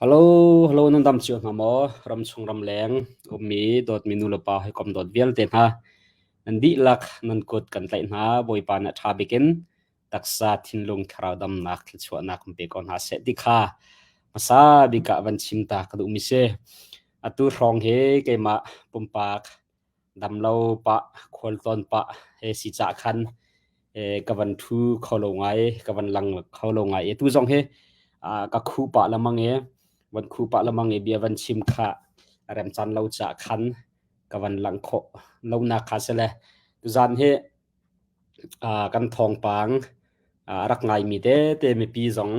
Hello, hello nan dam cio hna maw? Ramchung ramleng ummi dawtmi nulepa hawikom dawt vialte hna nan dihlak nan kut kan tlaih hna. Bawipa nih a ṭha bik in taksa, thinlung, thlarau damnak, thluachuahnak kan pe ko hna seh ti kha hmasa bik ah van chim ta ka duhmi si. Atu hrawng hi keimah pumpak damlo pah, khualtlawn pah he si cah khan ka van ṭhu kho lo ngai, ka van lang kho lo ngai i tu zong hi ka khuh pah lengmang i van khuh pah lengmang i bia van chim kha remcaan lo cah khan ka van langh khawh lonak kha si le tuzaan hi kan thawngpang a rak ngaimi tete mipi zong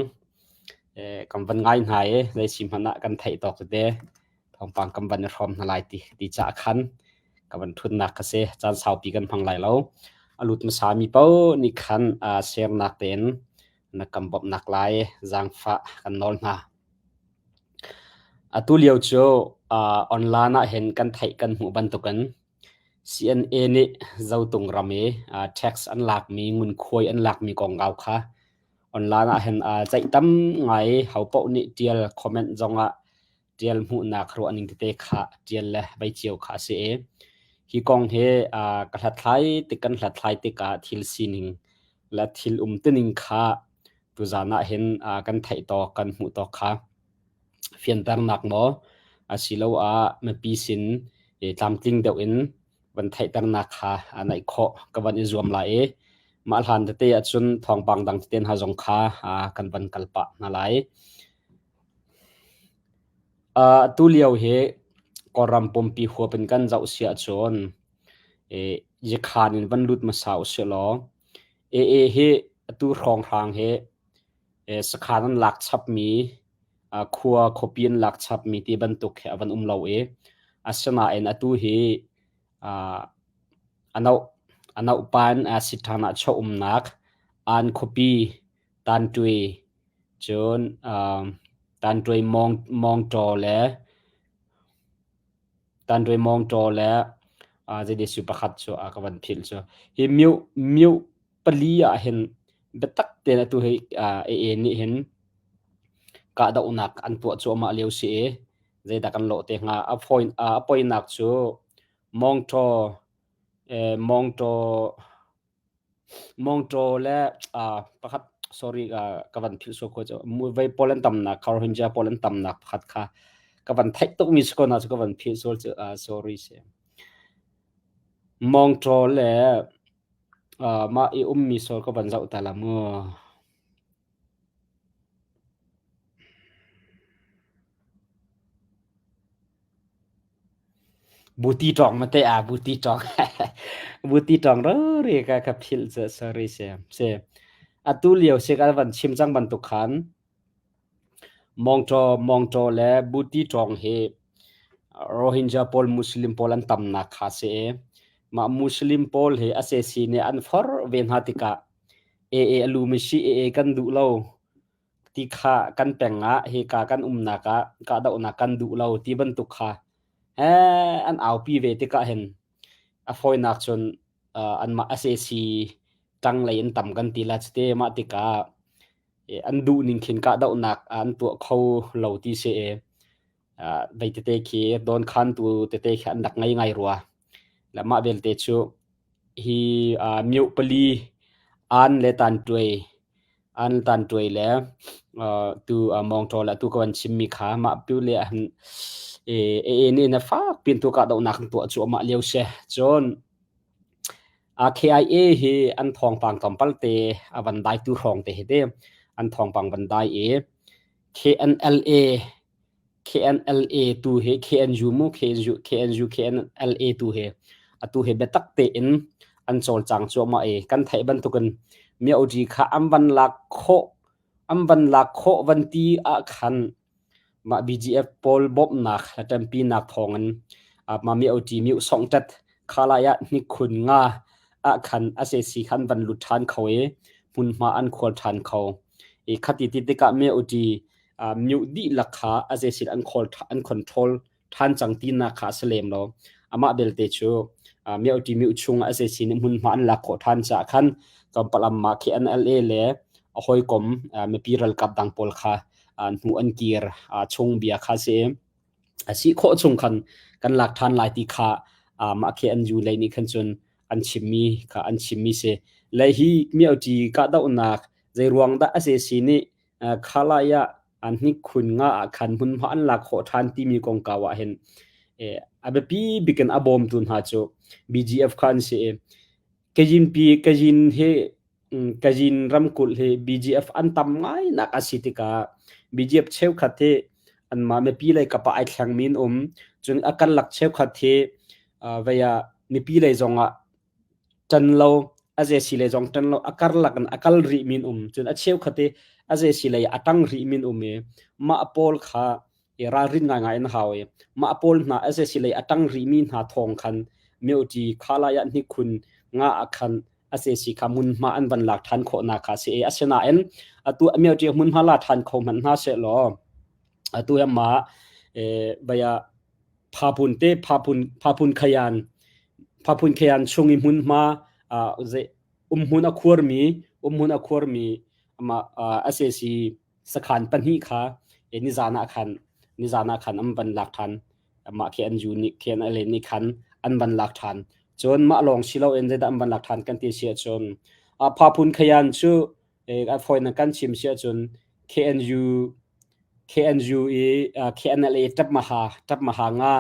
kan van ngai hna i zei si hmanh ah kan theih tawk tete thawngpang kan van i hrawm hna lai ti ti caah khan ka van ṭhutnak ka si. Caan saupi kan hmang lai lo. A lut hmasami paoh nih khan sernak tein na kan bawmhnak lai zaangfah kan nawl hna. Atu lio cu online ah hin kan theih kan hmuh bantukin CNA nih Zotung ram i tax an lakmi, ngunkhuai an lakmi kongkau kha online ah hin ceih tam ngai ho paoh nih ṭial comment zongah ṭial hmuhnak ruahning tete kha ṭial le vei cio kha a si i hi kong hi ka hlathlai tik kan hlathlai tikah thil sining le thil umtuning kha tuzaan ah hin kan theih tawk kan hmuh tawk kha fianternak maw asiloah mipi sin tlamtling deuh in van theihternak kha naih khawh ka van i zuam lai i mah hlan tete ahcun thawngpang dang tete hna zong kha kan van kal pah hna lai. Atu lio hi Kawlram pumpi huap in kan zoh si ahcun Yakhan in van lut hmasa usih law AA hi atu hrawnghrang hi sakhan an lak chapmi khua khuapi an lak chapmi ti bantuk hi a van um lo i asinain atu hi a nohpan siṭhan ah chaw umnak an khuapi Tanṭui cun Tanṭui Mawngṭaw le Tanṭui Mawngṭaw le zeiti pakhat cu ka van philh cu. Hi mioh pali ah hin biatak tein atu hi AA nih hin kahdohnak an tuah cuahmah lio si i zeidah kan lawh te hnga. A poinak cu Mawngṭaw Mawngṭaw Mawngṭaw le pakhat sorry ka van philh sual ko cu vei pawl an tamnak kha Rohingya pawl an tamnak pakhat kha ka van theih tukmi si ko na cu ka van philh sual cu sorry si. Mawngṭaw le mah i ummi sual ka van zoh ta la mu. Buti ṭawng mate ah buti ṭawng buti ṭawng rori ka ka philh cu sorry si si atu lio si ka van chim cang bantuk khan Mawngṭaw Mawngṭaw le buti ṭawng hi Rohingya pawl Muslim pawl an tamnak kha si i mah Muslim pawl hi sac nih an forh ve hna tikah AA a lumi si AA kan duh lo ti kha kan peng ah hika kan umnak ah kahdohnak kan duh lo ti bantuk kha an aupi ve tikah hin a fawinak cun anmah sac ṭang lei in tam kan ti la cute mah tikah an duh ning khin kahdohnak an tuah kho lo ti si i vei tete khi dawnkhantu tete khi an rak ngei ngai rua. Le mah belte cu hi mioh pali an le tanṭuai an tanṭuai le tu mawngṭaw le tu ka van chimmi kha mah pu le han AA nih na fak pin tu kahdohnak an tuah cuahmah lio si. Cun KIA hi an thawngpang tlawmpal te a van dai tu hrawng te hi te an thawngpang van dai i KNLA KNLA tu hi KNU mu KNU KNU KNLA tu hi atu hi biatak tein an cawlcang cuahmah i kan theih bantukin Myoji kha an van lak khawh an van lak khawh van ti ah khan mah BGF pawl bawmhnak le ṭanpinak thawngin mah Myoji myu songṭet khalai ah hnikhun nga ah khan sac khan van lut ṭhan kho i hmunhma an khual ṭhan kho. I khati ti tikah Myoji myu dihlak kha a zeisin an khawl an control ṭhan cang tinak kha a si lem lo. Amah belte cu myoṭi myu chung a zeisin hmunhma an lak khawh ṭhan caah khan tlawmpal mah khi NLA le a hawikom mipi ralkap dang pawl kha hnu an kir chung bia kha si. A si khawh chung khan kan lak ṭhan lai ti kha mah khi an ju lei nih khan cun an chimmi kha an chimmi si. Le hi mioṭi kahdohnak zeiruang dah a si nih khalai ah an hnikkhun nga ah khan hmunhma an lak khawh ṭhan timi kongkau ah hin a biapi bik in a bawmtu hna cu BGF kha an si i Kazin pi Kazin hi Kazin ramkulh hi BGF an tam ngai nak a si tikah BGF cheukhat hi anmah mipi lei kap ah ai thlengmi an um. Cun a karlak cheukhat hi vei ah mipi lei zong ah ṭan lo a ze si lei zong ṭan lo a karlak in a kal rihmi an um. Cun a cheukhat hi a ze si lei ah a ṭang rihmi an um i mah pawl kha i ralrin ngaingai an hau i mah pawl hna sac lei a ṭang rihmi hna thawng khan myoṭi khalai ah hnikhun nga ah khan sac kha hmunhma an van lak ṭhan khawhnak kha a si i asinain atu myoṭi hmunhma la ṭhan kho hmanh hna sehlaw atu hi mah baya phapun te phapun phapun khayan phapun khayan chung i hmunhma umhmun a khuarmi umhmun a khuarmi amah sac sakhan pahnih kha nizan ah khan nizan ah khan an van lak ṭhan. Mah khi an ju nih khen a len nih khan an van lak ṭhan. Cun mah lawng si loin zeidah an van lak ṭhan kan ti si ahcun Phaphun Khayan cu a fawinak kan chim si ahcun KNU KNU i KNLA Tapmaha Tapmaha nga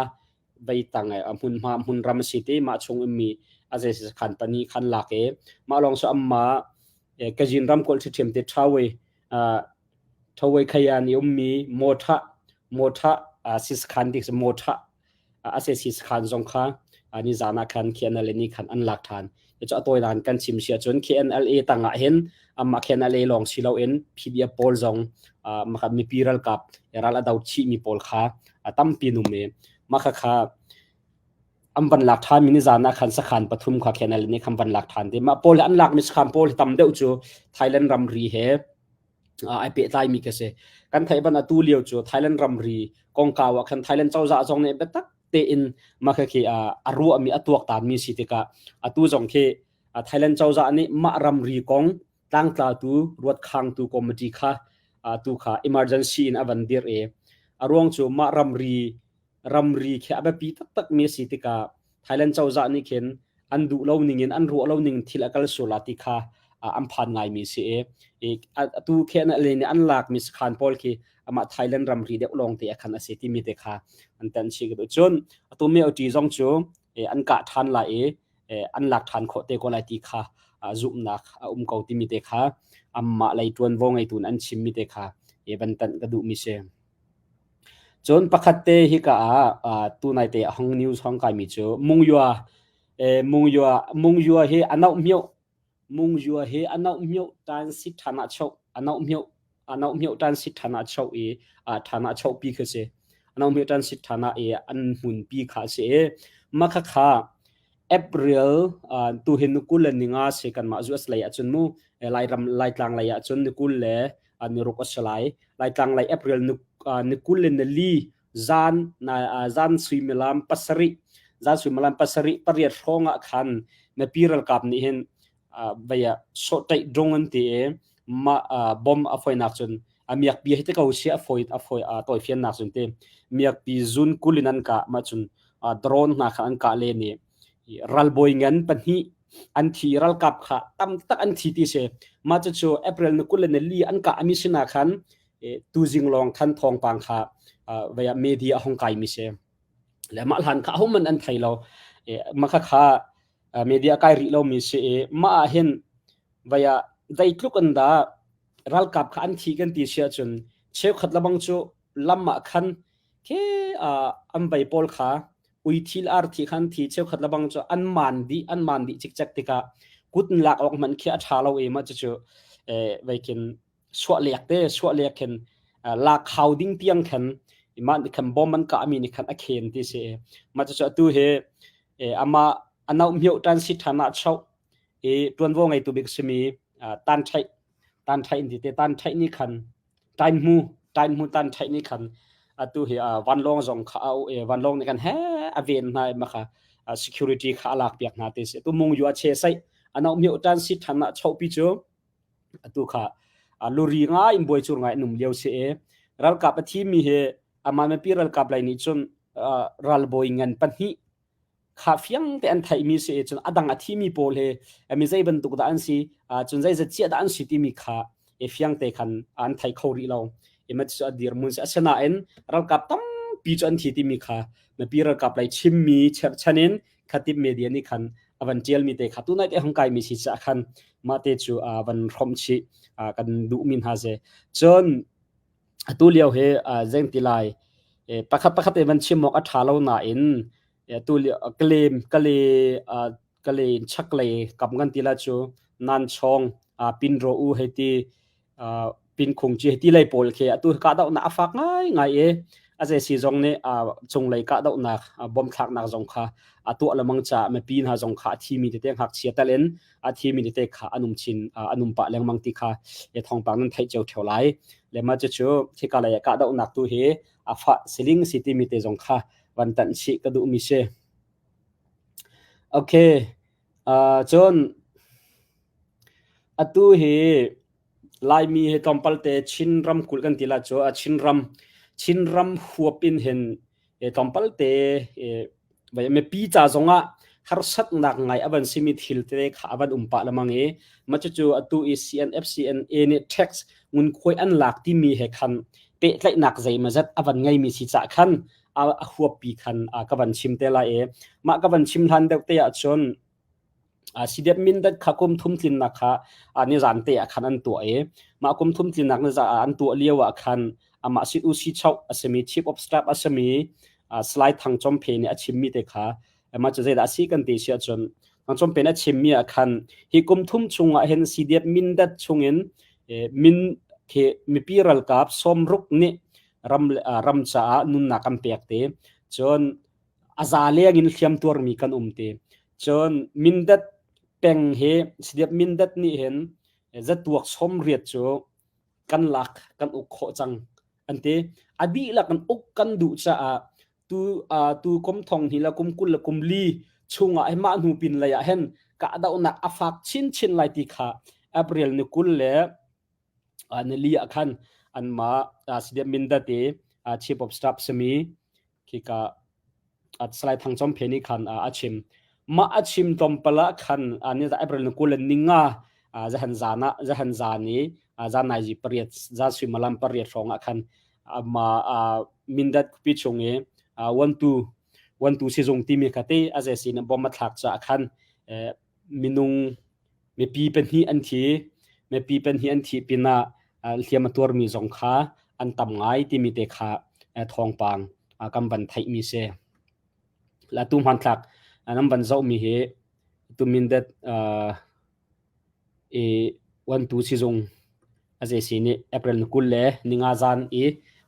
veitang hmunhma hmunram a si ti mah chung ummi a zei sakhan pahnih khan lak i mah lawng cu amma Kazin ramkulh ṭhiṭhiam te Ṭhawi Ṭhawi Khayan i ummi Mawṭha Mawṭha siskhan dik Mawṭha SAC sakhan zong kha nizan ah khan KNLA nih khan an lak ṭhan. Cu a tawinak kan chim si ahcun KNLA tangah hin amah KNLA lawng si loin PDF pawl zong mipi ralkap ral a do chihmi pawl kha tampi an um i mah khakha an van lak ṭhanmi nizan ah khan sakhan pathum kha KNLA nih khan van lak ṭhan te. Mah pawl hi an lakmi sakhan pawl hi tam deuh cu Thailand ramri he ai pehtlaimi ka si. Kan theih ban atu lio cu Thailand ramri kongkau ah khan Thailand cozah zong nih biatak tein mah khi a ruahmi a tuaktanmi si tikah atu zong khi Thailand cozah nih mah ramri kong tlangtlatu ruatkhangtu committee kha tu kha emergency in a van dirh i a ruang cu mah ramri ramri khi a biapi taktakmi a si tikah Thailand cozah nih khin an duh lo ning in an ruah lo ning thil a kal sual ah ti kha an phan ngaimi si i atu khi an len an lakmi sakhan pawl khi amah Thailand ramri deuh lawng te khan a si timi te kha an tan chih ka duh. Cun atu me oti zong cu an kah ṭhan lai i an lak ṭhan khawh te ko lai ti kha zumhnak a um ko timi te kha amah lei ṭuanvo ngeitu an chimmi te kha van tanh ka duhmi si. Cun pakhat te hika ah tunai te a hong news hong kaimi cu Mungyua Mungyua Mungyua hi a nauh mioh Mungyua hi a nauh mioh tan si ṭhan ah choh a nauh mioh a nauh mioh tan si ṭhan ah choh i ṭhan ah choh pi khi si a nauh mioh tan si ṭhan ah i an hmun pi kha a si i mah khakha April tu hin ni 20 le ni nga si kanmah US lei ahcun mu Lairam Laitlang lei ahcun ni 20 le ni ruk a si lai. Laitlang lei April ni 20 le ni li zan zan suimilam pasarih zan suimilam pasarih pariat hrawng ah khan mipi ralkap nih hin vei ah sawhṭaih drung an ti i mah bomb a foinak cun a miakpi hi te ko si a foi a foi a tawifiannak cun ti miakpi zun 20 in an kah mah cun drone hna kha an kah len i ralbawi ngan pahnih an thi ralkap kha tam tak an thi ti si mah cucu April ni 20 le ni li an kah ami sinah khan tuzing lawng khan thawngpang kha vei ah media a hong kai mi si le mah hlan kha ahohmanh an thei lo mah kha kha media kai rih lo mi si i mah ah hin vei ah zeitluk an dah ralkap kha an thi kan ti si ahcun cheukhat lebang cu lam ah khan khi an vei pawl kha ui thil ar thi khan thi cheukhat lebang cu an man dih an man dih cikcek tikah kut in lak awk hmanh khi a ṭha lo i mah cucu veikin suah lek te suah lek khin lak hau ding tiang khan mah nih khan bom an kah mi nih khan a khen ti si mah cucu atu hi amah anau mio tan si ṭhan ah chau i ṭuanvo ngeitu bik simi tan ṭhaih tan ṭhaih in ti te tan ṭhaih nih khan Tainhmu tainhmu tan ṭhaih nih khan atu hi vanlawng zong kha a i vanlawng nih khan he a ven hna i maka security kha a lak piak hna ti si. Atu mungyu a che sai anau mio tan si ṭhan ah chopi cu atu kha luri ngai in buai cur ngai num lio si i. Ralkap a thimi hi amah mipi ralkap lei nih cun ralbawi ngan pahnih kha fiang te an theihmi si i cun a dang a thimi pawl hi mi zei bantuk dah an si cun zeizat chiah dah an si timi kha i fiang te khan an thei kho rih lo. I mat cu a dirhmun si. Asinain ralkap tampi cu an thi timi kha mipi ralkap lei chimmi cherhchan in khatip media nih khan a van ṭialmi te kha tunai te hong kaimi si caah khan mah te cu van hrawmh chih kan duhmi hna si. Cun atu lio hi zeng ti lai pakhat pakhat in van chim awk a ṭha lo nain atu lio claim kale kale in chaklei kam kan ti la cu nan chong pin ro u hei ti pinkhung ci ti lei pawl khi atu kahdohnak a fak ngaingai i a zei si zong nih cunglei kahdohnak bom thlaknak zong kha a tuah lengmang caah mipi hna zong kha a thimi tete ngakchia tal in a thimi tete kha an um chin an um pah lengmang ti kha thawngpang nan theih cio theo lai. Le mah cucu khika lei ah kahdohnak tu hi a fah siling si timi te zong kha van tanh chih ka duhmi si. Okay, cun atu hi Laimi hi tlawmpal te Chin ramkulh kan ti la cu Chinram Chinram huap in hin tlawmpal te mipi ca zongah harsatnak ngai a van simi thil te kha a van um pah lemang i mah cucu atu i CNF CNA nih tax ngunkhuai an lak timi he khan pehtlaihnak zeimawzat a van ngeimi si cah khan a huappi khan ka van chim te lai i mah ka van chim hlan deuh te ahcun CDF Mindat kha kum thum tlinnak kha nizan te ah khan an tuah i mah kum thum tlinnak nizan an tuah lio ah khan amah si U Si Choh a simi Chief of Staff a simi Salai Thang Chom Phe nih a chimmi te kha mah cu zeidah a si kan ti si ahcun Thang Chom Phe nih a chimmi ah khan hi kum thum chung ah hin CDF Mindat chungin min khi mipi ralkap sawmruk nih ram ram caah nunnak kan pek te cun a za leng in hliam tuarmi kan um te. Cun Mindat peng hi Sidiap Mindat nih hin zatuak 80 cu kan lak kan uk khawh cang an ti. A dihlak in uk kan duh caah tu tu kum thong hnih le kum 20 le kum li chungah hi mah hnu pin lei ah hin kahdohnak a fak chinchin lai ti kha April ni 20 le nili ah khan anmah Sidiap Mindat i Chief of Staff simi khika Salai Thang Chom Phe nih khan a chim. Mah a chim tlawmpal ah khan ni April ni 20 le ninga zahan zan ah zahan zan i zan nai zi pariat zan suimilam pariat hrawng ah khan ama Mindat khuapi chung i wantu wantu sizung timi kha te a ze sin bom a thlak caah khan minung mipi pahnih an thi. Mipi pahnih an thih pinah hliam a tuarmi zong kha an tam ngai timi te kha thawngpang kan van theihmi si. La tu hmanthlak nan van zohmi hi tu Mindat i wantu sizung a zei si nih April ni 20 le ninga zan i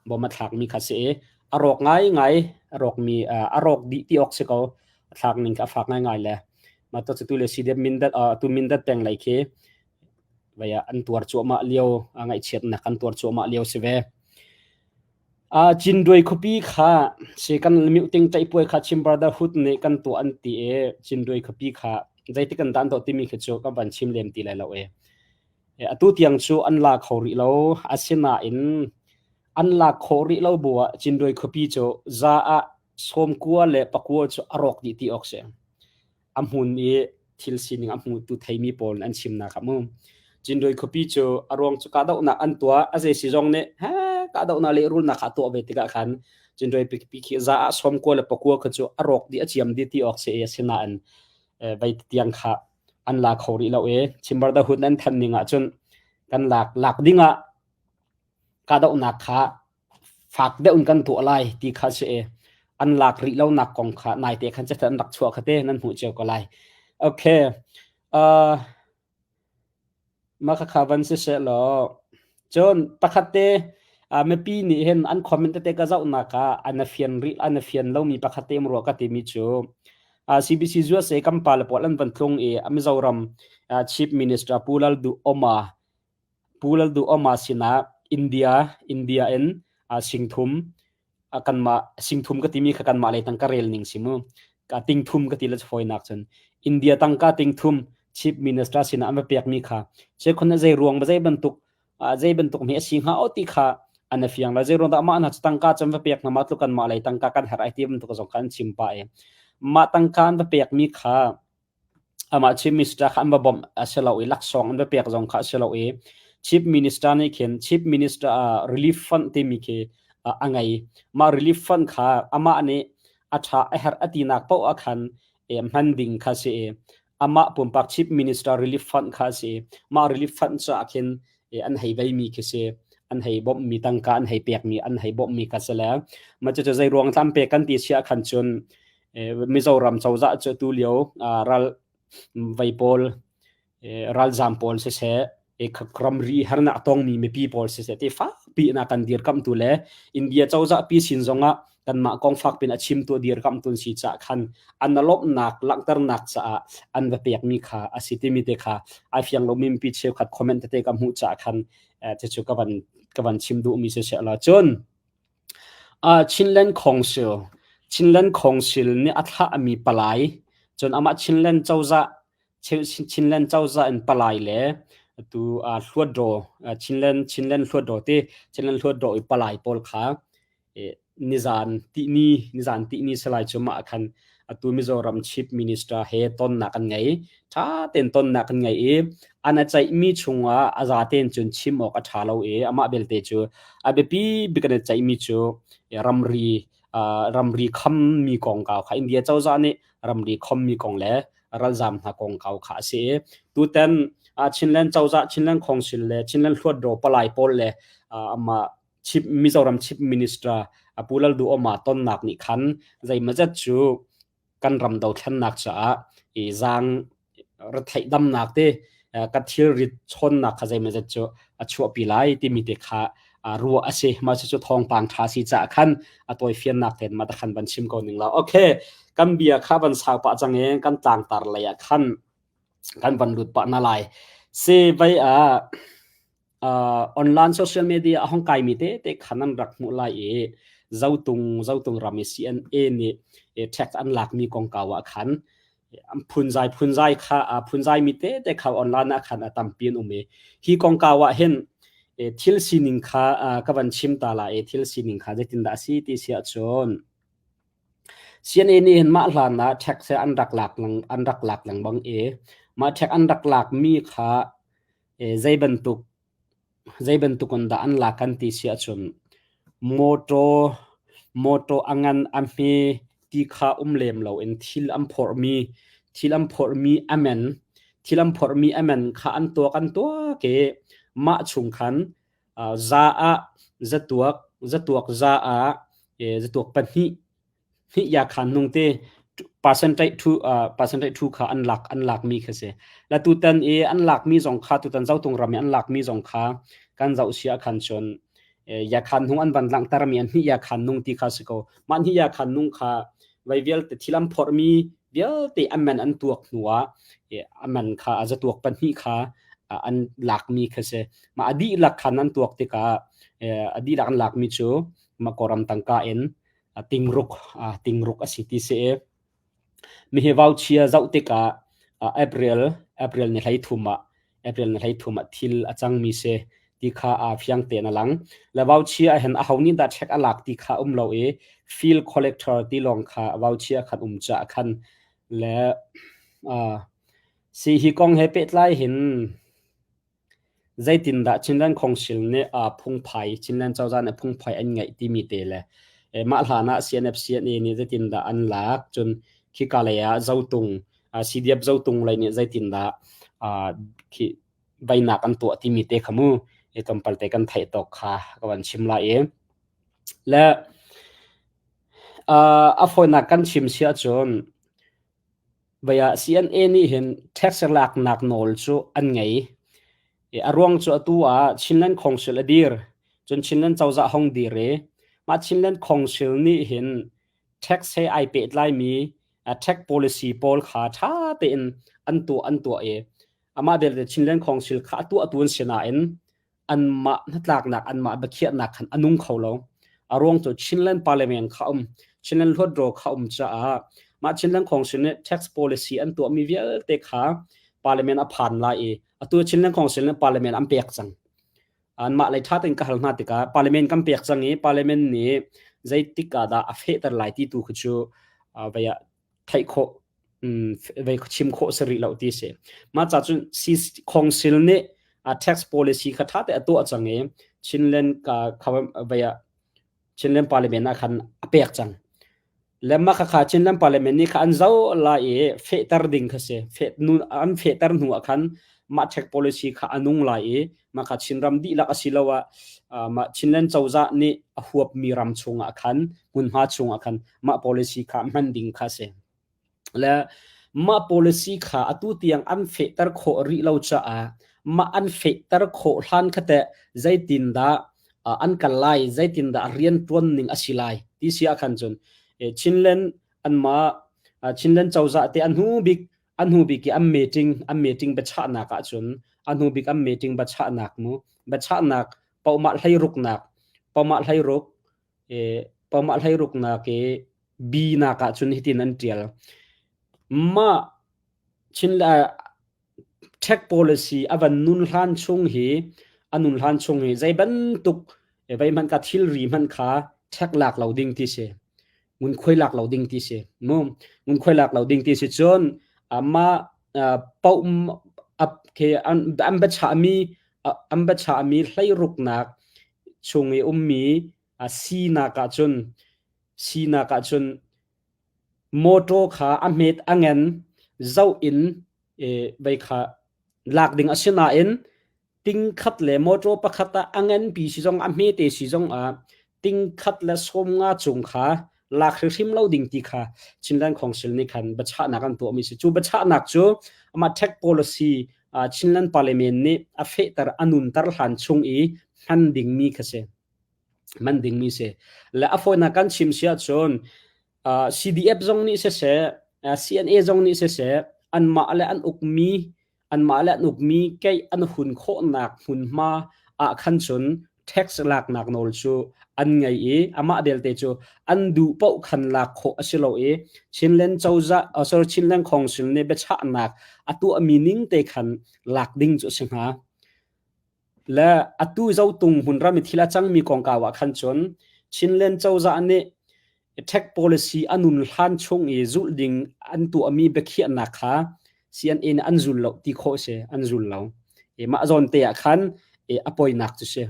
bom a thlakmi kha si i a rawk ngaingai a rawkmi a rawk dih ti awk si ko a thlak ning kha a fak ngaingai le mah to tu le CDF Mindat tu Mindat peng lei khi vaya an tuar cuahmah lio ngaihchiatnak an tuar cuahmah lio si ve. Cinduai khuapi kha si kan mioting ṭaihpuai kha Chin Brotherhood nih kan tuah an ti i Cinduai khuapi kha zeitik an dah an tuah timi khi cu kan van chim lem ti lai lo e. Atu tiang cu an la kho rih lo. Asinain an lak khawh rih lo bu ah Cinduai khuapi cu za ah 90 le pakua cu a rawk dih ti awk si. A hmun i thil sining a hmutu theimi pawl an chimnak ah mu. Cinduai khuapi cu a ruang cu kahdohnak an tuah. A zei si zong nih he kahdohnak lehrulnak kha a tuah ve tikah khan Cinduai pipi khi za ah 90 le pakua kha cu a rawk dih a ciam dih ti awk si i asinain vei tiang kha an la kho rih lo i Chin Brotherhood an thanh ning ahcun kan lak lak ding ah kahdohnak kha fak deuh in kan tuah lai ti kha si i an lak rih lonak kong kha naite khan cathanh an rak chuah kha te nan hmuh cio ko lai. Okay. Uh, mah khakha van si seh law cun pakhat te mipi nih hin an comment tete ka zohnak ah an a fian rih an a fian lomi pakhat te rua ka timi cu CBC USA kan pa le pawl an van tlung i Mizoram Chief Minister Pu Lal Duh Oma Pu Lal Duh Oma sinah India India in singthum kanmah singthum ka timi kha kanmah lei tangka rel ning si mu ka tingthum ka ti le fawinak cun India tangka tingthum Chief Minister sinah an va pekmi kha che khon zei ruang zei bantuk zei bantuk mi a si hnga o ti kha. An a fiang la zei ruang dah mah hna cu tangka cun va pek hna ma tluk kan mah lei tangka kan herh ai ti bantuk zong kha an chim pah i mah tangka an va pek mi kha amah Chief Minister kha an va bawmh a si lo i laksawng an va pek zong kha a si lo i Chief Minister nih khin Chief Minister uh, Relief Fund timi khi uh, a ngei. Mah Relief Fund kha amah nih a ṭha a herh a tinak paoh ah khan eh, hman ding kha si i amah pumpak Chief Minister Relief Fund kha a si. Mah Relief Fund caah khin eh, an hei veimi khi si an hei bawmhmi tangka an hei pekmi an hei bawmhmi kha si le mah cucu zei ruang tlam pek kan ti si ah khan cun Mizoram cozah cu tu lio ral vei pawl ralzam pawl siseh ramri harnak tongmi mipi pawl siseh ti fakpi in a kan dirkamhtu le India cozah pi sin zongah kanmah kong fakpin a chimtu dirkamhtu an si caah khan an lawmhnak langhternak caah an va pekmi kha a si timi te kha ai fiang lomi mipi cheukhat comment tete ka hmuh caah khan cucu ka van ka van chim duhmi siseh la cun Chinland Council Chinland Council nih a thlahmi palai cun amah Chinland cozah Chinland cozah in palai le atu Hluatdaw Chinland Chinland Hluatdaw ti Chinland Hluatdaw i palai pawl kha nizan tihni nizan tihni salai cu mah khan atu Mizoram Chief Minister he tonnak an ngei. Ṭha tein tonnak an ngei i an a ceihmi chungah a za tein cun chim awk a ṭha lo i amah belte cu a biapi bik an i ceihmi cu ramri ramri khammi kongkau kha India cozah nih ramri khammi kong le ralzaam hna kongkau kha a si i tutan Chinland cozah Chinland Council le Chinland Hluatdaw palai pawl le amah Chief Mizoram Chief Minister Pu Lalduhoma tonnak nih khan zeimawzat cu kan ram dothlennak caah i zaang retheih damnak te ka thilrit chawnnak kha zeimawzat cu a chuahpi lai timi te kha ruah a si. Mah cucu thawngpang ṭha si caah khan a tawifiannak tein mah khan van chim ko ning law. Okay, kan bia kha van sau pah cang i kan tlangtar lei ah khan kan van lut pah na lai. Si vai ah online social media a hong kaimi tete khan an rak hmuh lai i zotung zotung ram i CNA nih tax an lakmi kongkau ah khan phunzai phunzai kha phunzai mi tete kha online ah khan a tampi an um i hi kongkau ah hin thil sining kha ka van chim ta la i thil sining kha zeitindah a si ti si ahcun CNA nih hin mah hlan ah tax an rak lak an rak lak lengmang i mah tax an rak lak mi kha Zei bantuk zei bantuk in dah an lak kan ti si ahcun mawṭaw mawṭaw a ngan a hme ti kha um lem loin thil an phorhmi thil an phorhmi a men thil an phorhmi a men kha an tuak an tuak i mah chung khan za ah zatuak zatuak za ah zatuak pahnih Hi ya khan nung te percentage thu percentage thu kha an lak an lak mi kha si. La tutan i an lak mi zong kha tutan zotung ram i an lak mi zong kha kan zoh sia khan cun ya khan nung an van langhter mi an hi ya khan nung ti kha si ko. Mah hi ya khan nung kha vai vialte thil an phorh mi vialte an man an tuak hnu ah a man kha a zatuak pahnih kha an lak mi kha si. Mah a dihlak khan an tuak tikah a dihlak an lak mi cu mah Kawlram tangka in tingruk tingruk a si ti si i mihi vauchia zoh tikah April April ni 13 ah April ni 13 ah thil a cangmi si ti kha a fiang tein a lang. Le vauchia hin aho nih dah check a lak ti kha um lo i field collector ti lawng kha vauchia khan um caah khan le si hi kong he pehtlai hin Zeitindah Chinland Council nih phungphai, Chinland cozah nih phungphai an ngeih timi te le mah hlan ah CNF CNA nih zeitindah an lak, cun khika lei ah Zotung, CDF Zotung lei nih zeitindah khi bainak an tuah timi te kha mu tlawmpal te kan theih tawk kha ka van chim lai i. Le a fawinak kan chim si ahcun Vei ah CNA nih hin tax laknak nawl cu an ngei. I a ruang cu atu ah Chinland Council a dir. Cun Chinland cozah hong dir i mah Chinland Council nih hin tax he ai pehtlaimi tax policy pawl kha ṭha tein an tuah an tuah i amah belte Chinland Council kha a tuahtu an si nain anmah hnatlaknak anmah biakhiahnak khan a nung kho lo. A ruang cu Chinland Parliament kha um, Chinland Hluatdaw kha um caah mah Chinland Council nih tax policy an tuahmi vialte kha Parliament a phan lai i atu Chinland Council nih Parliament an pek cang. Anmah lei ṭha tein ka hal hna tikah parliament kan pek cang i parliament nih zeitik ah dah a fehter lai ti tu khi cu vei ah theih khawh vei chim khawh si rih lo ti si. Mah ca cun council nih tax policy kha ṭha te a tuah cang i Chinland ka vei ah Chinland Parliament ah khan a pek cang. Le mah khakha Chinland Parliament nih kha an zoh lai i fehter ding kha si. An fehter hnu ah khan mah tax policy kha a nung lai i mah kha Chinram dihlak asiloah mah Chinland cozah nih a huapmi ram chungah khan hmunhma chungah khan mah policy kha hman ding kha si. Le mah policy kha atu tiang an fehter khawh rih lo caah mah an fehter khawh hlan kha teh zeitindah an kal lai, zeitindah rianṭuan ning a si lai ti si ah khan cun Chinland anmah Chinland cozah te a hnu bik a hnu bik i an meeting an meeting biachahnak ahcun a hnu bik an meeting biachahnak mu biachahnak pohmah hleiruknak pohmah hleiruk pohmah hleiruknak i B nak ahcun hitin an ṭial. Mah Chin tech policy a van nun hlan chung hi a nun hlan chung hi zei bantuk vei hmanh ka thilri hmanh kha tech lak lo ding ti si. Ngunkhuai lak lo ding ti si. Mu ngunkhuai lak lo ding ti si cun mah poh an an biachahmi an biachahmi hleiruknak chung i ummi a sinak ahcun sinak ahcun motor kha a hmet a ngen zoh in vei kha lak ding a si nain ting khat le motor pakhat ah a nganpi si zong a hmete si zong ah ting khat le sawm nga cung kha lak hrimhrim lo ding ti kha Chinland Council nih khan biachahnak an tuahmi si. Cu biachahnak cu amah tech policy Chinland Parliament nih a fehter a nunter hlan chung i hman dingmi kha si. Hman dingmi si. Le a fawinak kan chim si ahcun CDF zong nih siseh, CNA zong nih siseh, anmah le an ukmi anmah le an ukmi keih an hun khawhnak hmunhma ah khan cun tax laknak nawl cu an ngei i amah belte cu an duh paoh khan lak khawh a si lo i Chinland cozah sorry Chinland Council nih biachahnak a tuahmi ning te khan lak ding cu a si hnga. Le atu Zotung hmunram i thil a cangmi kongkau ah khan cun Chinland cozah nih tech policy a nun hlan chung i zulh ding an tuahmi biakhiahnak kha CNA nih an zul lo ti khawh si, an zul lo. I mah zawn te ah khan a poinak cu si.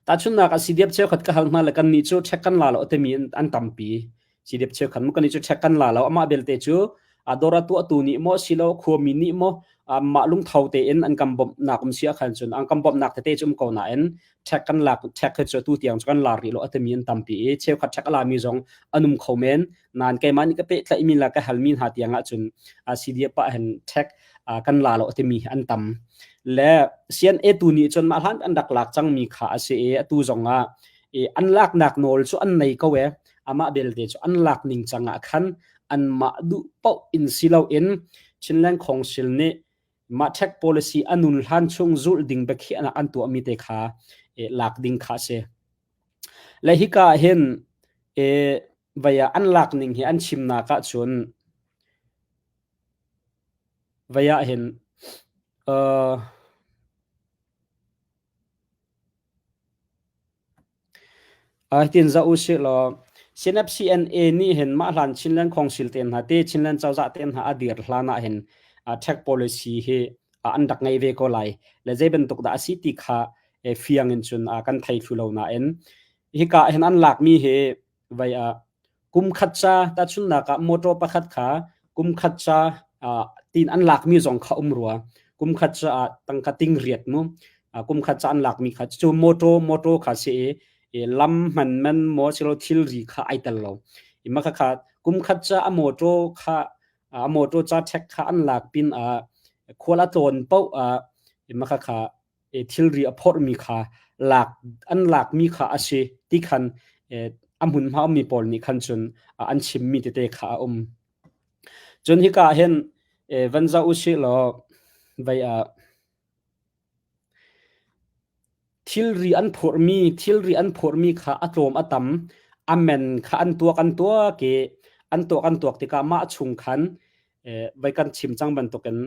Tahchunhnak ah CDF cheukhat ka hal hna le kannih cu check kan la lo timi an tampi. CDF cheukhat mu kannih cu check kan la lo. Amah belte cu dawr a tuahtu nih maw silo khuami nih maw mah lungtho tein an kan bawmhnak um si ahkhan cun an kan bawmhnak tete cu um ko nain check kan lak check hi cu tu tiang cu kan la rih lo a timi an tampi i cheukhat check a lami zong an um kho men. Nain keimah nih ka pehtlaihmi le ka halmi hna tiang ahcun CDF pah hin check kan la lo timi an tam. Le CNA tu nih cun mah hlan an rak lak cangmi kha a si i atu zong ah an laknak nawl cu an nei ko e. Amah belte cu an lak ning cang ah khan anmah duh paoh in si loin Chinland Council nih mah tech policy a nun hlan chung zulh ding biakhiahnak an tuahmi te kha lak ding kha a si. Le hika ah hin vei ah an lak ning hi an chimnak ahcun Vei ah hin uh, hitin zoh usih law CNFCNA nih hin mah hlan Chinland Council te hna te Chinland cozah te hna a dir hlan ah hin tech policy hi an rak ngei ve ko lai le zei bantuk dah a si ti kha fiang in cun kan thei thlu lo nain hika hin an lakmi hi vai ah kum khat ca tahchunhnak ah motor pakhat kha kum khat ca tin an lakmi zong kha um rua kum khat ca ah tangka ting riat mu kum khat ca an lakmi kha cu motor motor kha si i lam hman man mo silo thilri kha ai tel lo i ma kha kha kum khat ca a motor kha a motor ca check kha an lak pin a khual a tlawn paoh a ma kha kha thilri a phorhmi kha lak an lakmi kha a si ti khan a hmunhma ummi pawl nih khan cun an chimmi tete kha a um. Cun hika ah hin van zoh usih law vei ah thilri an phorhmi thilri an phorhmi kha a tlawm a tam a men kha an tuak an tuak i an tuak an tuak tikah mah chung khan vai kan chim cang bantukin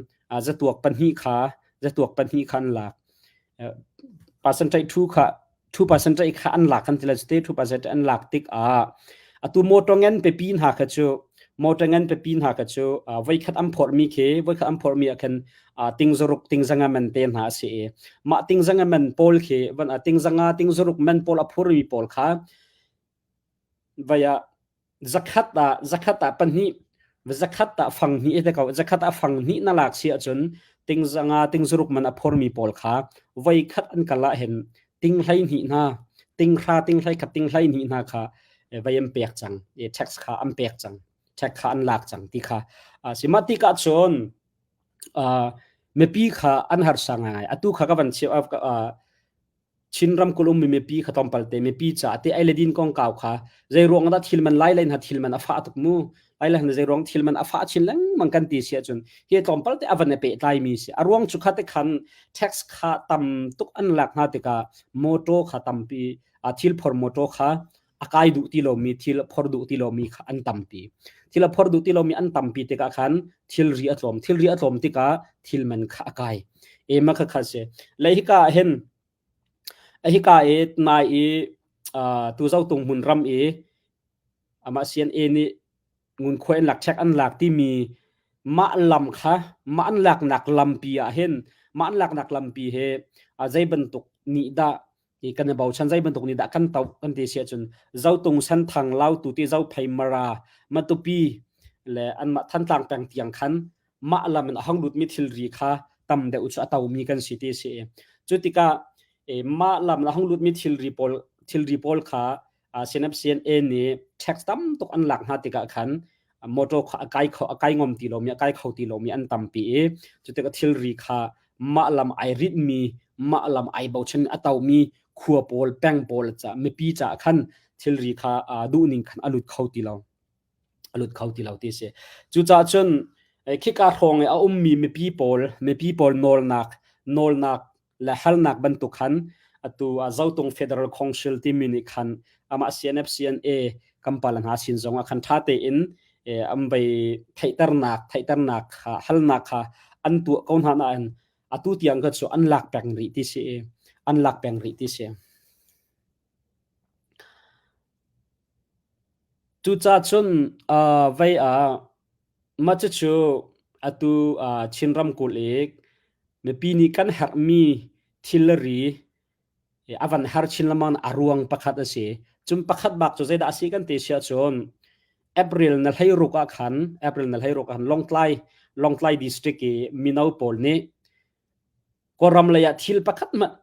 zatuak pahnih kha zatuak pahnih kha an lak. Percentage 2 kha 2% kha an lak kan ti lai cu 2% an lak tik ah atu motor ngan pipi hna kha cu motor ngan pipi hna kha cu voikhat an phorh mi khi voikhat an phorh mi ah khan tingzaruk tingzanga man te hna a si i mah tingzanga man pawl khi van tingzanga tingzaruk man pawl a phur mi pawl kha Vai ah zakhat ah zakhat ah pahnih zakhat ah fang hnih te ko zakhat ah fang hnih na lak si ahcun ting zanga ting zaruk man a phormi pawl kha voi khat an kal ah hin ting hlei hnih hna ting hra ting hlei khat ting hlei hnih hna kha vai an pek cang i tax kha an pek cang tax kha an lak cang ti kha si mah tikah cun mipi kha an harsa ngai atu kha ka van cheu Chin ramkulh ummi mipi kha tlawmpal te mipi caah te ei le din kongkau kha zeiruang dah thil man lai lai hna thil man a fah tuk mu lai lai hna zeiruang thil man a fah chin lengmang kan ti si ahcun hi tlawmpal te a van i pehtlai mi si a ruang cu kha te khan tax kha tam tuk an lak hna tikah motor kha tampi a thil phor motor kha a kai duh ti lomi thil phor duh ti lomi kha an tampi thil a phor duh ti lomi an tampi tikah khan thilri a tlawm thilri a tlawm tikah thil man kha a kai e ma kha kha si le hika ah hin hika i nai i tu zotung hmun ram i amah CNA nih ngunkhuai an lak check an lak timi mah lam kha mah an laknak lampi ah hin mah an laknak lampi he zei bantuk nih dah i kan i bochan zei bantuk nih dah kan toh kan ti si ahcun Zotung Senthang Lautu ti Zophei Mara Matupi le anmah Thantlang peng tiang khan mah lam in a hong lutmi thilri kha tam deuh cu a tomi kan si ti si. Cu tikah mah lam in a hong lutmi thilri pawl thilri pawl kha CNFCNA nih tax tam tuk an lak hna tikah khan motor kha a kai kho a kai ngom ti lomi a kai kho ti lomi an tampi i cu tikah thilri kha mah lam ai ritmi mah lam ai bochan a tomi khua pawl peng pawl ca mipi ca khan thilri kha duhning khan a lut kho ti lo a lut kho ti lo ti si cucaah cun khika hrawng i a ummi mipi pawl mipi pawl nawlnak nawlnak le halnak bantuk khan atu Zotung Federal Council timi nih khan amah CNF CNA kampala hna sin zong ah khan tha tein an bei theihternak theihternak kha halnak kha an tuah ko hna nain atu tiang kha cu an lak peng rih ti si an lak peng rih ti si. Cucaah cun vei ah mah cucu atu Chin ramkulh i mipi nih kan herhmi thilri a van har chin lengmang a ruang pakhat a si. Cun pakhat bak cu zeidah a si kan ti si ahcun April na 16 ah khan April na 16 ah khan Lawngtlai Lawngtlai district i mino pawl nih Kawlram lei ah thil pakhat hmanh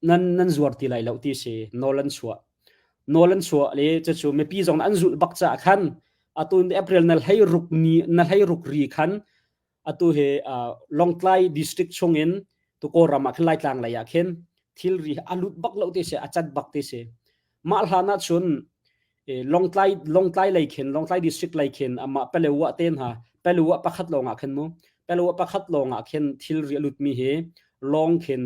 nan nan zuar ti lai lo ti si nawl an chuah. Nawl an chuah le cucu mipi zong an zulh bak caah khan atu April na hlei ruk ni na hlei ruk ri khan atu he Lawngtlai district chung in tu Kawlram ah khin Laitlang lei ah khin thilri a lut bak lo ti si a cat bak ti si. Mah hlan ah cun Lawngtlai Lawngtlai lei khin Lawngtlai district lei khin amah Palewa te hna Palewa pakhat lawng ah khin mu Palewa pakhat lawng ah khin thilri a lutmi hi lawng khin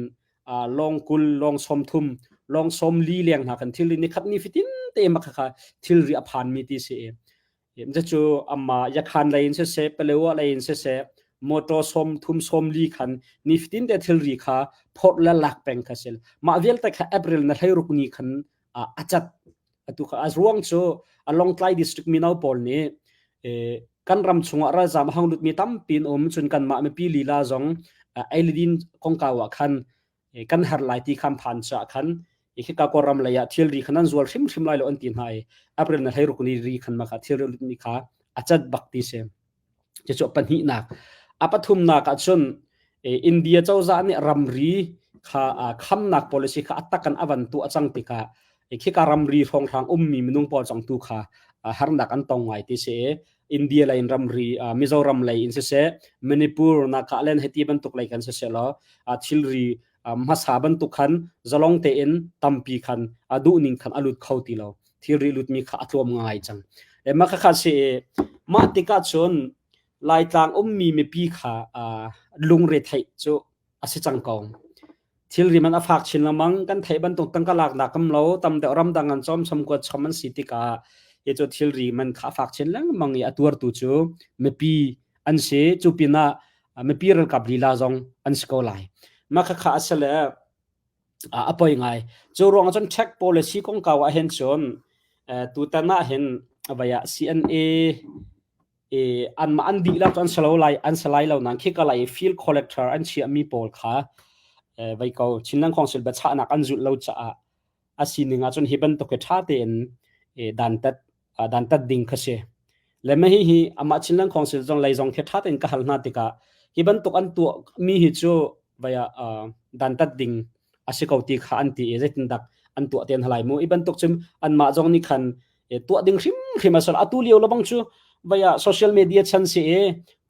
lawng kul lawng 30 lawng 40 leng hna kan thilri ni khat ni fitin te ma kha thilri a phan mi ti si cu amma yakhan lei in siseh Palewa lei in siseh motor som thum som li khan ni fitin te thilri kha phorh le lak peng kha sil mah vialte kha April na hlei ruk ni khan a cat atu kha a ruang cu a Lawngtlai district mino pawl nih kan ram chungah ralzam a hong lutmi tampi an um cun kanmah mipi lila zong eilidin kongkau ah khan kan har lai ti khan phan cha khan khika Kawlram lei ah thilri khan an zual hrimhrim lai lo an ti hna i April na hleiruk ni ri khan ma kha thilri lutmi kha a cat bak ti si. Cucu pahnihnak. A pathumnak ahcun India cozah nih ramri kha khamnak policy kha a tak in a van tuah cang tikah khika ramri hrawnghrang ummi minung pawl zong tu kha harnak an tong ngai ti si. India lei in ramri Mizoram lei in siseh Manipur Nagaland heti bantuk lei kan siseh law thilri hmasa bantuk khan zalong tein tampi khan a duhning khan a lut kho ti lo. Thilri lutmi kha a tlawm ngai cang. E mah khakha si i mah tikah cun Laitlang ummi mipi kha lungre theih cu a si cang ko. Thilri man a fak chin lengmang kan theih bantuk tangka laknak kam lo tam deuh ramdang an cawm som kuat chom an si tikah hi cu thilri man kha a fak chin lengmang i a tuartu cu mipi an si cu pinah mipi ralkap lila zong an si ko lai. Mah khakha a si le. A poi ngai. Cu ruang ahcun tax policy kongkau ah hin cun tutan ah hin vai ah CNA i anmah an dihlak cu an si lo lai an si lai lo nain khika lai i field collector an chiahmi pawl kha vai ko Chinland Council biachahnak an zulh lo caah a sining ahcun hi bantuk hi ṭha tein dantat dantat ding kha si. Le mah hihi amah Chinland Council zong lei zong khi ṭha tein ka hal hna tikah hi bantuk an tuah mi hi cu vai ah dantat ding a si ko ti kha an ti i zeitindak an tuah te hna lai mu. Hi bantuk cu anmah zong nih khan tuah ding hrimhrim a si. Atu lio lebang cu vai ah social media chan si i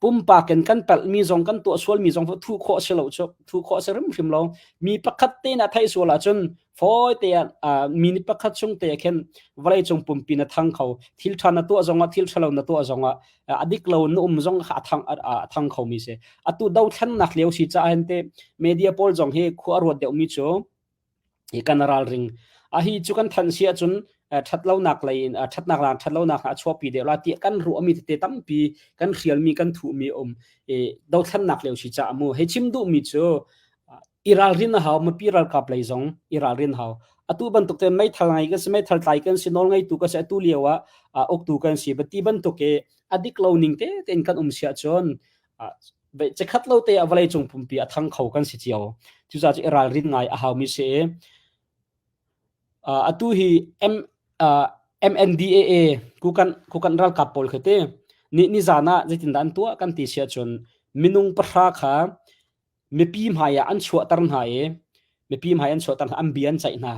pumpak in kan palh mi zong kan tuah sual mi zong thu khawh si lo cu thu khawh si hrimhrim lo. Mi pakhat te na theih sual ahcun fawi te ah minute pakhat chung te khin vawlei cung pumpi na thang kho. Thil ṭha na tuah zongah thil ṭhalo na tuah zongah a dik lo na um zong kha a thang a thang kho mi si. Atu dothlennak lio si caah hin te media pawl zong hi khua a ruat deuh mi cu hi kan ralring. A hi cu kan thanh si ahcun ṭhatlonak lei in ṭhatnak lang ṭhatlonak a chuahpi deuh la tiah kan ruahmi tete tampi kan hrialmi kan thuhmi um i dothlennak lio si caah mu hei chim duhmi cu i ralrin a hau mipi ralkap lei zong i ralrin hau atu bantuk te meithal ngai kan si meithal tlai kan si nawl ngeitu kan si atu lio ah uktu kan si ti bantuk i a dik lo ning te tein kan um si ahcun Chikkhat lo te ah vawleicung pumpi a thang kho kan si cio. Cucaah cu i ralrin ngai a haumi si i atu hi M, uh, MNDAA kukan kukan ralkap pawl khi te ni nizan ah zeitindah an tuah kan ti si ahcun minung pahra kha mipi hmai ah an chuahter hna i mipi hmai an chuahter hna an bia an ceih hna.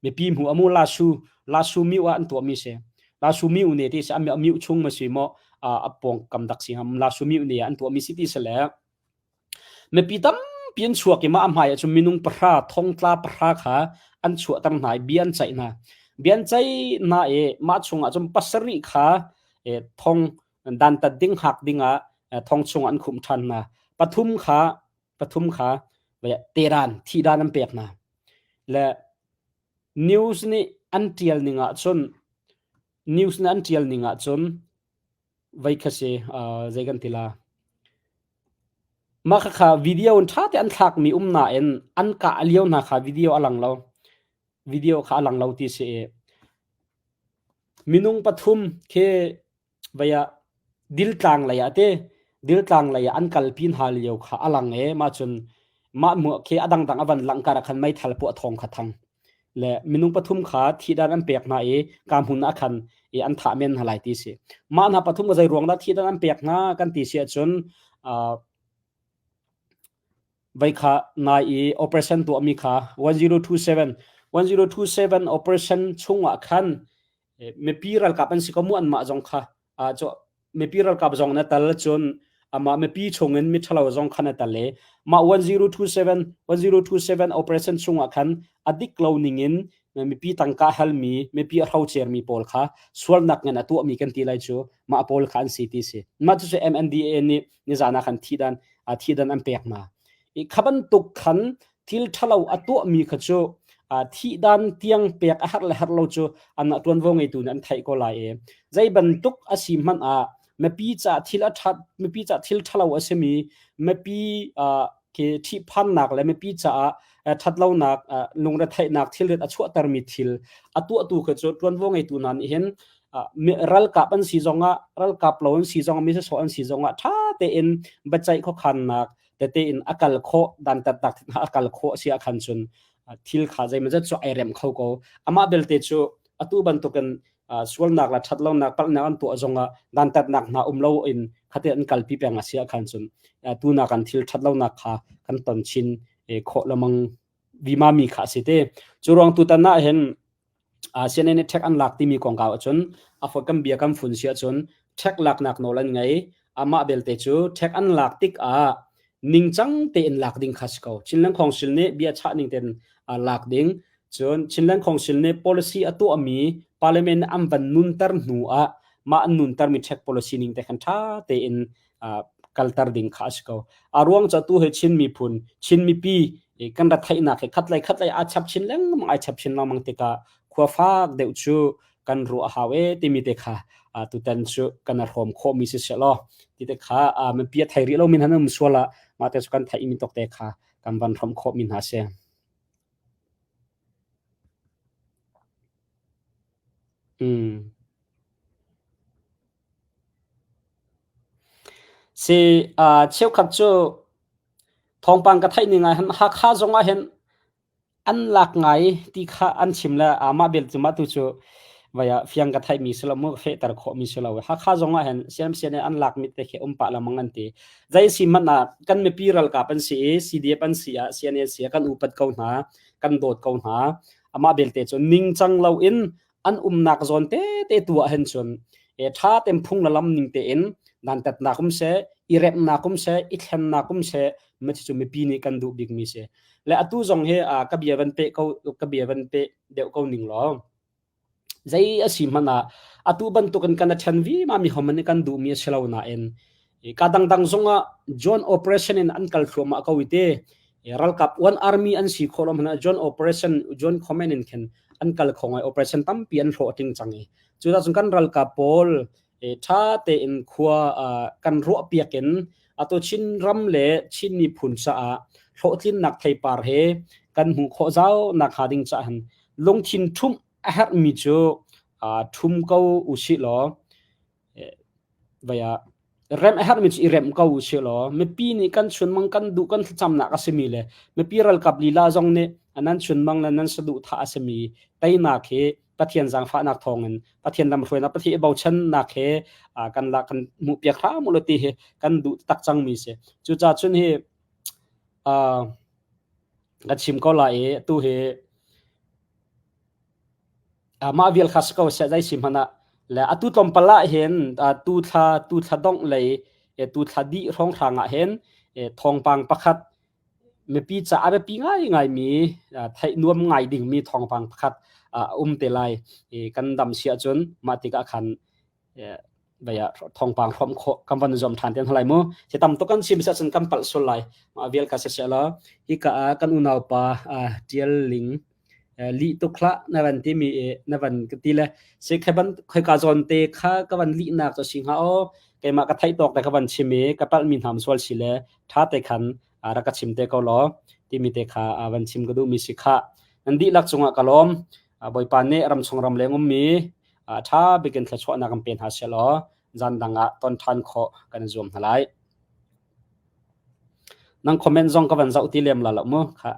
Mipi hmu amu lasu lasu miu ah an tuahmi si. Lasu miu ne ti si a miu chung ma si maw a pawngkam dak si ham lasu miu ne an tuahmi si ti si le mipi tampi an chuak i mah a hmai ah cun minung pahra thongtla pahra kha an chuahter hna i bia an ceih hna. Bia an ceih hna i mah chungah cun pasarih kha thong dantat ding hak ding ah thong chung an khumh ṭhan hna. Pathum kha pathum kha teran thihdan an pek hna. Le news nih an ṭial ning ahcun news nih an ṭial ning ahcun vei kha si zei kan ti la mah khakha video in ṭha te an thlakmi um nain an kah lio hna kha video a lang lo video kha a lang lo ti si i minung pathum khi Vei ah diltlang lei ah te diltlang lei ah an kalpi hna lio kha a lang i mah cun mah muah khi a dangdang a van langh kar ah khan meithal puah thawng kha thang le minung pathum kha thihdan an pek hna i ka hmun ah khan i an thah men hna lai ti si. Mah hna pathum zei ruang dah thihdan an pek hna kan ti si ahcun uh, Vai kha nai i operation tuahmi kha 1027 1027 operation chungah khan mipi ralkap an si ko mu anmah zong kha cu mipi ralkap zong na tal cun amah mipi chungin mi ṭhalo zong khan a tal i mah 1027 1027 operation chungah khan a dik lo ningin mipi tangka halmi mipi a hrocermi pawl kha sualnak ngan a tuahmi kan ti lai cu mah pawl kha an si ti si mah cu MNDAA nih nizan ah khan thidan thidan an pek hna i kha bantuk khan thil ṭhalo a tuahmi kha cu thihdan tiang pek a har le har lo cu an ṭuanvo ngeitu nih an theih ko lai i zei bantuk a si hmanh ah mipi ca thil a ṭhat mipi ca thil ṭhalo a simi mipi khi ṭhihphannak le mipi caah ṭhatlonak lungretheihnak thilrit a chuahtermi thil a tuahtu kha cu ṭuanvo ngeitu hna nih hin ralkap an si zongah ralkap lo an si zongah mi sawsawh an si zongah ṭha tein biaceih khuakhannak tete in a kal khawh dantatnak a kal khawh si ahkhan cun thil kha zeimawzat cu ai rem kho ko amah belte cu atu bantukin sualnak le ṭhatlonak palhnak an tuah zongah dantatnak hna um lo in khate an kalpi peng a si ahkhan cun tuna kan thil ṭhatlonak kha kan ton chin khawh lamang vima mi kha a si te cu ruang tutan ah hin CNN nih ṭhek an lak timi kongkau ahcun a kan bia kan fun si ahcun ṭhek laknak nawl an ngei. Amah belte cu ṭhek an lak tikah ningcang tein lak ding kha si ko. Chinland Council nih bia chah ning tein lak ding. Cun Chinland Council nih policy a tuahmi parliament nih an van nunter hnu ah mah an nuntermi ṭhek policy ning te khan ṭha tein kalter ding kha a si ko. A ruang cu atu hi Chin miphun, Chin mipi kan ra theihnak hi khatlei khatlei aa chap chin lengmang ai chap chin lengmang tikah khua fak deuh cu kan ruah a hau e timi te kha tutan cu kan hrawm khawhmi si seh law ti te kha mipi a thei rih lo min han um sual ah mah te cu kan theih mi tok te kha kan van hrawm khawhmi hna si. Mm. Si cheukhat cu thawngpang ka theih ning ah hin Hakha zong ah hin an lak ngai ti kha an chim le mah bel cu mah tu cu vai ah fiang ka theih mi si lo mu fehter khawh mi si lo. Hakha zong ah hin siamsian in an lak mi te khi um pah lengmang an ti. Zei si hmanh ah kan mipi ralkap an si i CDF an si ah CNA si ah kan upat ko hna, kan dawt ko hna. Amah belte cu ningcang lo in an umnak zawn tete tu ah hin cun ṭha tein phung le lam ning tein dantatnak um seh, i remnak um seh, i thlennak um seh, mah cu mipi nih kan duh bikmi si. Le atu zong hi ka bia van peh ko ka bia van peh deuh ko ning law zei a si hmanh ah atu bantukin kan a ṭhen vima mi hom nih kan duhmi a si lo nain ka dangdang zongah joint operation in an kal thluahmah ko i te ralkap one army an si khawh lo hmanh ah joint operation joint command in khin an kal kho ngai operation tampi an hlawh ting cang i cu cun kan ralkap pawl ṭha tein khua kan ruahpiak in atu Chin ram le Chin miphun caah hlawhtlinnak theipar he kan hmuh khawh zau nak hnga ding caah hin lungthin ṭhumh a herhmi cu ṭhum ko usih law Vai ah remh a herhmi cu i remh ko usih law mipi nih kan chunmang kan duh kan thlacamnak a simi le mipi ralkap lila zong nih nan chunmang le nan saduhthah a simi teinak hi Pathian zaangfahnak thawngin Pathian lamhruainak Pathian i bochannak he kan la kan hmuhpiak hram u law ti hi kan duh tak cangmi si. Cucaah cun hi ka chim ko lai i tu hi Mah vial kha si ko seh zei si hmanh ah le atu tlawmpal ah hin tu thla tu thla dongh lei tu thla dih hrawnghrang ah hin thawngpang pakhat mipi ca a biapi ngaingai mi theih nuam ngai dingmi thawngpang pakhat a um te lai. Kan dam si ahcun mah tikah khan vai ah thawngpang hrawm khawh kan van zuam ṭhan te hna lai mu. Si tam tuk kan chim si ahcun kan palh sual lai. Mah vial kha siseh law hika ah kan unau pa Ṭial Ling lih tuk hlah na van timi i na van ka ti le si khai ban khoika zawn te kha ka van lihnak cu si hnga aw keimah ka theih tawk te ka van chim i ka palhmi hnam sual si le ṭha te khan rak ka chim te ko law timi te kha van chim ka duhmi si khah. Nan dihlak cungah ka lawm. Bawipa nih ramchung ram leng ummi ṭha bikin thluachuahnak kan pe hna seh law zan dang ah ton ṭhan khawh kan i zuam hna lai. Nang comment zong ka van zoh ti lem la lo mu. Kha.